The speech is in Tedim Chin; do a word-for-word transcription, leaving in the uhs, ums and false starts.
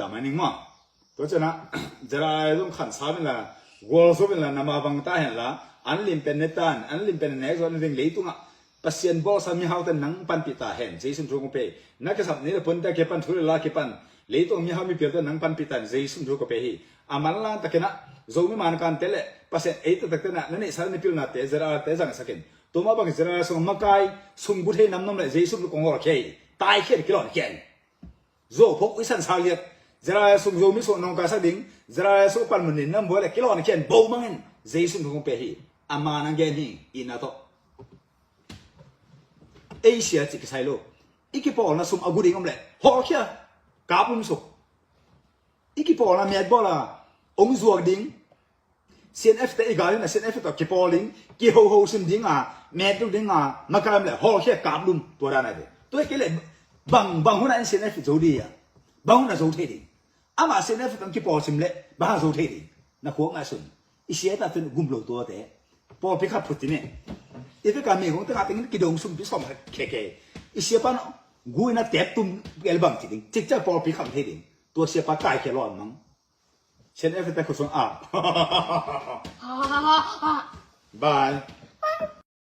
Tama ning maw. Tua cianah Zara zong khan sa min la, gual zo min la, nama bang ta hen la, an lim pen ne tan, an lim pen ne zo an ding leitungah Pasian bawlsa mihau ten nang panpih ta hen, Jesu thu kong pe. Na kisap ni le pun te kipan thu le la kipan leitung mihau mipil ten nang panpih ta hen, Jesu thu kong pe hi. A manlang takinah Zomi man kan te le Pasian ei taktak tenah na neihsa na pilna te Zara te zangsakin. Tuma bang Zara sung makai sung bu thei namnam le Jesu thu kong hol khia hi. Tai khian kilon khian. Zo phok i san sa liat. Zara sung Zomi sung nong ka sa ding. Zara sung pan mun nin nam bua le kilon khian bo mangin. Jesu thu kong pe hi. Ama nang gen hi. Ina to. Asia ci kisai lo. I kipawlna sum a gu ding om le hol khia. Kap lum suk. I kipawlna miat bawla ong zuak ding. C N F te i gal hina C N F to kipawl ding, kihoho sim ding a, met duk ding a, makai om le hol khia kap lum tua dan a ve. Tua i kei le bang bang huna in C N F zo di a. Bang huna zo thei ding. Ama C N F tang kipawl sim le bang zo thei ding. Na khuak ngai sun. I sia ta tun gum lo tua te. Pawlpi khat phut ti ne. I te ka me gong te ka tengin kidong sum pi som khe khe. I sia pa no guina tep tum el bang ti ding. Cik cak pawlpi khat thei ding. Tua sia pa kai khe lo mang. C N F te khut sung a. Bye.